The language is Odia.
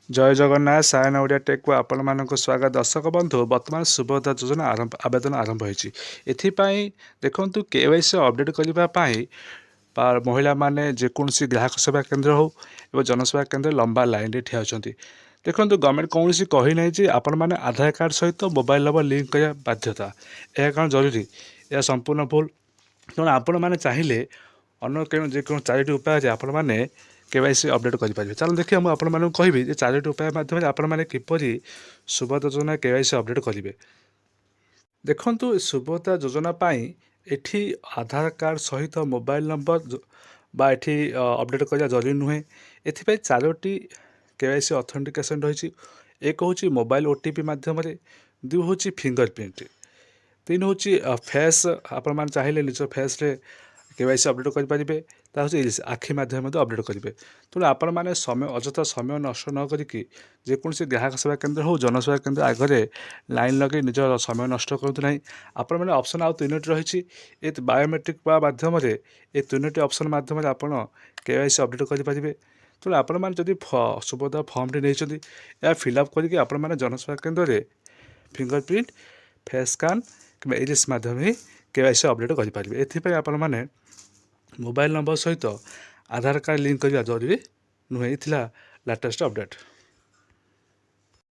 ଜୟ ଜଗନ୍ନାଥ, ସାୟନ ଓଡ଼ିଆ ଟେକ୍କୁ ଆପଣମାନଙ୍କୁ ସ୍ୱାଗତ। ଦର୍ଶକ ବନ୍ଧୁ, ବର୍ତ୍ତମାନ ସୁଭଦ୍ରା ଯୋଜନା ଆରମ୍ଭ ଆବେଦନ ଆରମ୍ଭ ହୋଇଛି। ଏଥିପାଇଁ ଦେଖନ୍ତୁ, କେୱାଇସି ଅପଡ଼େଟ୍ କରିବା ପାଇଁ ବା ମହିଳାମାନେ ଯେକୌଣସି ଗ୍ରାହକ ସେବା କେନ୍ଦ୍ର ହେଉ ଏବଂ ଜନସେବା କେନ୍ଦ୍ର ଲମ୍ବା ଲାଇନ୍ରେ ଠିଆ ହେଉଛନ୍ତି। ଦେଖନ୍ତୁ, ଗଭର୍ଣ୍ଣମେଣ୍ଟ କୌଣସି କହିନାହିଁ ଯେ ଆପଣମାନେ ଆଧାର କାର୍ଡ଼ ସହିତ ମୋବାଇଲ୍ ନମ୍ବର ଲିଙ୍କ୍ କରିବା ବାଧ୍ୟତା। ଏହା କ'ଣ ଜରୁରୀ? ଏହା ସମ୍ପୂର୍ଣ୍ଣ ଭୁଲ। ତେଣୁ ଆପଣମାନେ ଚାହିଁଲେ ଅନ୍ୟ କେଉଁ ଯେକୌଣସି ଚାରିଟି ଉପାୟରେ ଆପଣମାନେ କେୱାଇସି ଅପଡ଼େଟ୍ କରିପାରିବେ। ଚାଲନ୍ତୁ ଦେଖିବା, ମୁଁ ଆପଣମାନଙ୍କୁ କହିବି ଯେ ଚାରିଟି ଉପାୟ ମାଧ୍ୟମରେ ଆପଣମାନେ କିପରି ସୁଭଦ୍ରା ଯୋଜନା କେୱାଇସି ଅପଡ଼େଟ୍ କରିବେ। ଦେଖନ୍ତୁ, ସୁଭଦ୍ରା ଯୋଜନା ପାଇଁ ଏଠି ଆଧାର କାର୍ଡ଼ ସହିତ ମୋବାଇଲ ନମ୍ବର ବା ଏଠି ଅପଡ଼େଟ୍ କରିବା ଜରୁରୀ ନୁହେଁ। ଏଥିପାଇଁ ଚାରୋଟି କେୱାଇସି ଅଥେଣ୍ଟିକେସନ୍ ରହିଛି। ଏକ ହେଉଛି ମୋବାଇଲ ଓଟିପି ମାଧ୍ୟମରେ, ଦୁଇ ହେଉଛି ଫିଙ୍ଗର ପ୍ରିଣ୍ଟ, ତିନି ହେଉଛି ଫେସ୍। ଆପଣମାନେ ଚାହିଁଲେ ନିଜ ଫେସ୍ରେ କେୱାଇସି ଅପଡ଼େଟ୍ କରିପାରିବେ। ତା ହେଉଛି ଇରିସ୍, ଆଖି ମାଧ୍ୟମରେ ମଧ୍ୟ ଅପଡ଼େଟ୍ କରିବେ। ତେଣୁ ଆପଣମାନେ ଅଯଥା ସମୟ ନଷ୍ଟ ନ କରିକି ଯେକୌଣସି ଗ୍ରାହକ ସେବା କେନ୍ଦ୍ର ହେଉ, ଜନସେବା କେନ୍ଦ୍ର ଆଗରେ ଲାଇନ୍ ଲଗାଇ ନିଜର ସମୟ ନଷ୍ଟ କରନ୍ତୁ ନାହିଁ। ଆପଣମାନେ ଅପସନ୍ ଆଉ ତିନୋଟି ରହିଛି। ଏ ବାୟୋମେଟ୍ରିକ୍ ବା ମାଧ୍ୟମରେ, ଏ ତିନୋଟି ଅପସନ୍ ମାଧ୍ୟମରେ ଆପଣ କେୱାଇସି ଅପଡ଼େଟ୍ କରିପାରିବେ। ତେଣୁ ଆପଣମାନେ ଯଦି ସୁଭଦ୍ରା ଫର୍ମଟି ନେଇଛନ୍ତି, ଏହା ଫିଲ୍ଅପ୍ କରିକି ଆପଣମାନେ ଜନସେବା କେନ୍ଦ୍ରରେ ଫିଙ୍ଗର ପ୍ରିଣ୍ଟ, ଫେସ୍ ସ୍କାନ୍ କିମ୍ବା ଇରିସ୍ ମାଧ୍ୟମରେ କେୱାଇସି ଅପଡ଼େଟ୍ କରିପାରିବେ। ଏଥିପାଇଁ ଆପଣମାନେ ମୋବାଇଲ ନମ୍ବର ସହିତ ଆଧାର କାର୍ଡ଼ ଲିଙ୍କ୍ କରିବା ଜରୁରୀ ନୁହେଁ। ଏ ଥିଲା ଲାଟେଷ୍ଟ ଅପଡ଼େଟ୍।